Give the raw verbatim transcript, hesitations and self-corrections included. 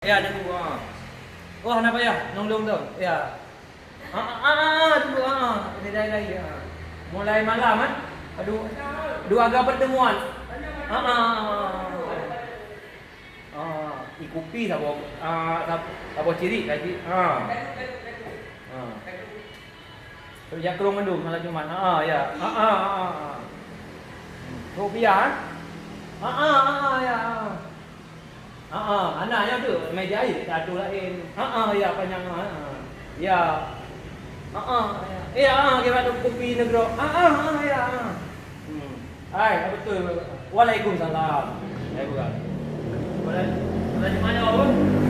Ya, nunggu. Ha. Oh, hana payah. Nong dong dong. Ya. Ah, ah, ah, ah, dulu, ah, ah. Ini dah, dah, ya. Mulai malam, eh. Aduh, dua ga pertemuan. Ah, ah, ah, ah, ah. Ah, ikupi saboh, ah, sab-, saboh cirik lagi. Ah. Ah. Kerja kerong mandum malam Jumat. Ah, ah, ya. Ah, ah, ah, ah, ah. Hmm. Rupiah, eh? Ah, ah, ah, ah, ya. Ah. Ah, ah, hana nyoe tu, meja air satu lain. Ah, ah, ya, panjang, ah, ah. Ya. Ah, ah, ya. Eh, ah, ah, kira tu kopi negeri. Ah, ah, ah, ya, ah. Hmm. Hai, betul. Waalaikumsalam. Hai, bukan. Waalaikumsalam.